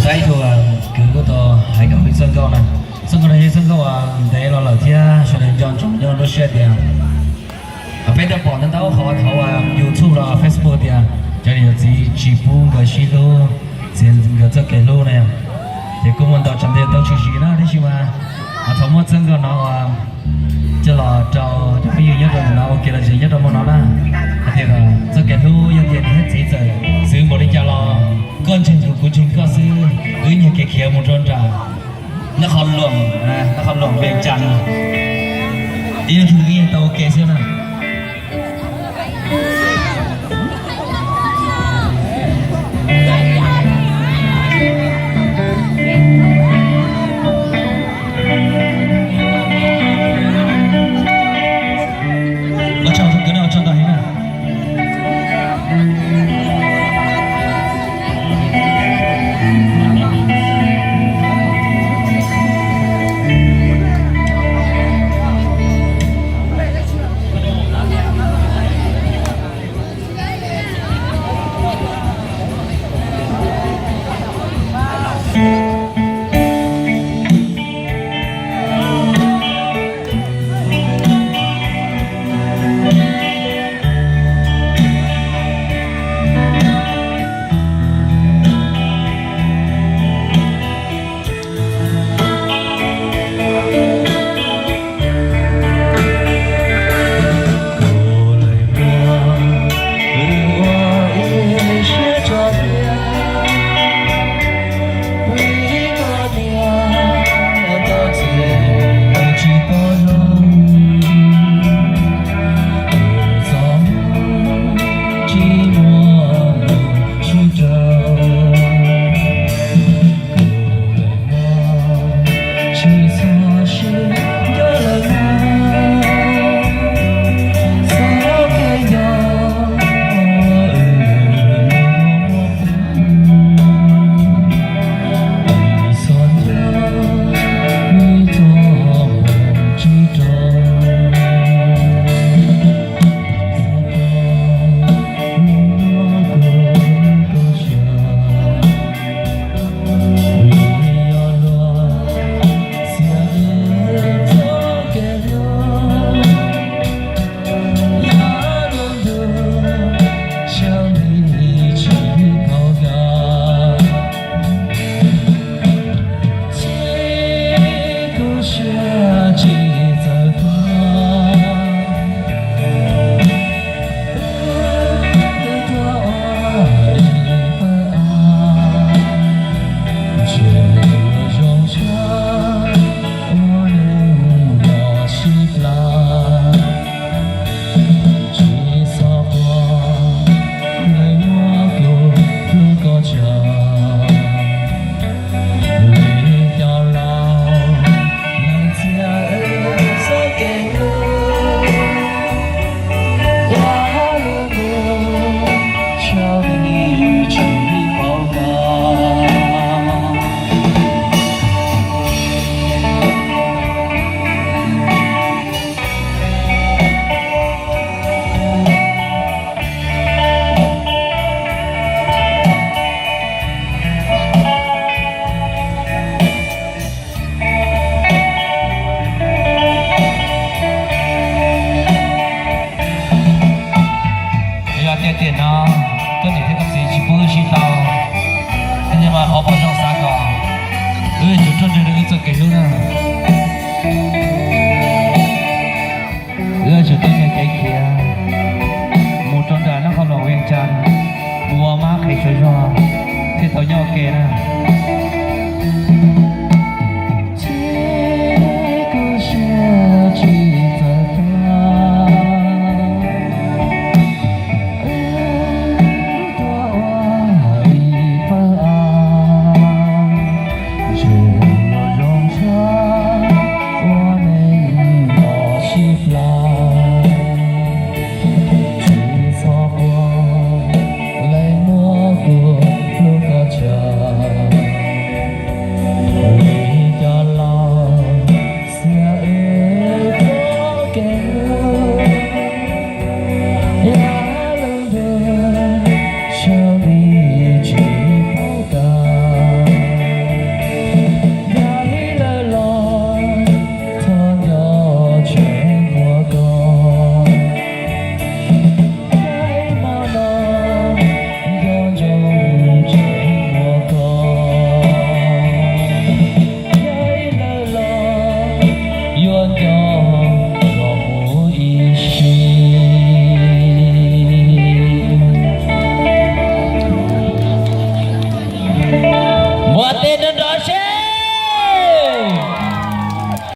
Ib tug kwv kuj tau hais kom peb txoj nkauj na, txoj nkauj no yog txoj nkauj uas ntev los lawm thiab sawv daws nco ntsoov nyob lub siab tias peb tau pom ntau ntau qhov hauv YouTube los Facebook tias cov niam cov txiv tsis pub nkawd sib hlub, txiav nkawd txoj kev hlub na. Ces kuj muaj ntau tsav ntau tshwm sim na, tab sis mas thaum muaj txoj nkauj no uas coj los rau cov phooj ywg nyob rau ntawm no ua kev lom zem nyob rau hmo no na, hais tias txoj kev hlub yog tias niam thiab txiv txawm txwv npaum li cas los koj ntseeg kuv, kuv ntseeg koj xwb, wb nyiag kev khiav mus rau nram Nab Qhov Loos, Nab Qhov Loos Vees Cas, ib leeg wb yeej tau ua ke xwb na. Yog tias tiam no koj niam thiab koj txiv tsis pub wb sib tau, ces mas qhov pom zoo xav kom wb yuav tsum ruaj nreg rau wb txoj kev hlub na. Wb yuav tsum tuaj nyiag kev khiav mus rau nram Nab Qhov Loos Vees Cas, mus ua mab qhev tsaug zog thiaj tau nyob ua ke na.